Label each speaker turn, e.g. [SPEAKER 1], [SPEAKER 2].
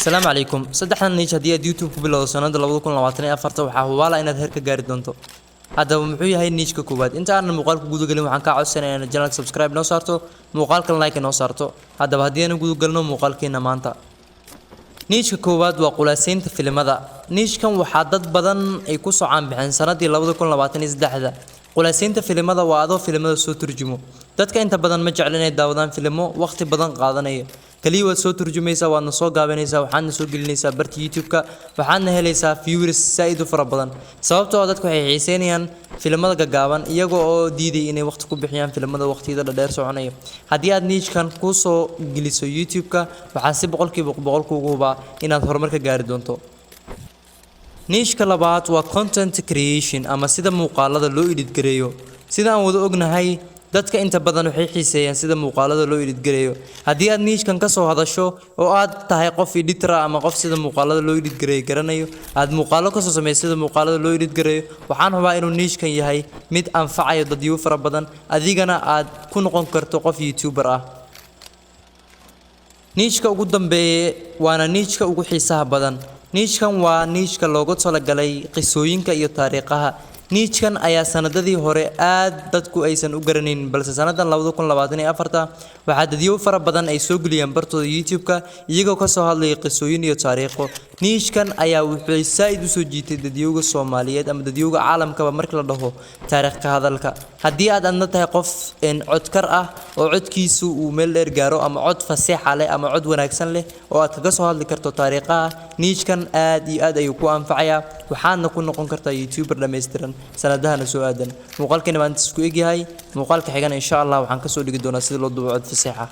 [SPEAKER 1] Asalaamu calaykum. Saddexdan niche haddii aad YouTube ku bilowdo sanada 2024, waxaa hubaala inaad heer ka gaari doonto. Haddaba, muxuu yahay nicheka koowaad? Inta aanan muuqaalka gudagelin, waxaan kaa codsanaya inaad channelka subscribe noo saarto, muuqaalkan like noo saarto. Haddaba, haddii aanu gudagalno muuqaalkeena maanta, nicheka koowaad waa khulaasaynta filimada. Nichekan waxaa dad badan ay ku soo caanbixeen sanadii 2023-da. Khulaasaynta filimada waa adoo filimada soo turjumo. Dadka inta badan ma jecla inay daawadaan filimo waqti badan qaadanaya. Kaliya waad soo turjumaysaa, waadna soo gaabinaysaa, waxaadna soo gelinaysaa barta YouTube-ka, waxaadna helaysaa viewers zaa'id u fara badan, sababtoo ah dadku waxay xiiseynayaan filimada gaagaaban, iyaga oo diiday inay waqti ku bixiyaan filimada waqtiyada dhadheer soconaya. Haddii aad nichekan ku soo geliso YouTube-ka, waxaa si 100% kuugu hubaa inaad horumar ka gaari doonto. Nicheka labaad waa content creation ama sida muuqaalada loo edit gareeyo. Sida aan wada ognahay, dadka inta badan waxay xiiseeyaan sida muuqaalada loo edit gareeyo. Haddii aad nichekan ka soo hadasho oo aad tahay qof editor ah ama qof sida muuqaalada loo edit gareeyo garanayo, aad muuqaalo kasoo sameyso sida muuqaalada loo edit gareeyo, waxaan hubaa inuu nichekan yahay mid anfacayo dadyo fara badan, adigana aad ku noqon karto qof YouTuber ah. Nicheka ugu dambeeye waana nicheka ugu xiisaha badan. Nichekan waa nicheka loogu talagalay qisooyinka iyo taariikhaha. Nichekan ayaa sanadadii hore aad dadku aysan u garanayn, balse sanadan 2024-ta waxaa dadyo fara badan ay soo geliyaan bartooda YouTube-ka iyagoo kasoo hadlaya qisooyin iyo taariikho. Nichekan ayaa wuxuu zaa'id usoo jiitay dadyowga Soomaaliyeed ama dadyowga caalamkaba marka la dhaho taariikh ka hadalka. Haddii aad adna tahay qof codkar ah oo codkiisu uu meel dheer gaaro, ama cod faseexa leh ama cod wanaagsan leh oo aad kaga soo hadli karto taariikhaha, nichekan aad iyo aad ayuu ku anfacayaa, waxaadna ku noqon kartaa YouTuber dhammaystiran sanadahana soo aadan. Muuqaalkeena maanta isku egyahay. Muuqaalka xigana, insha Allah, waxaan kasoo dhigi doonaa sida loo dubo cod faseexa.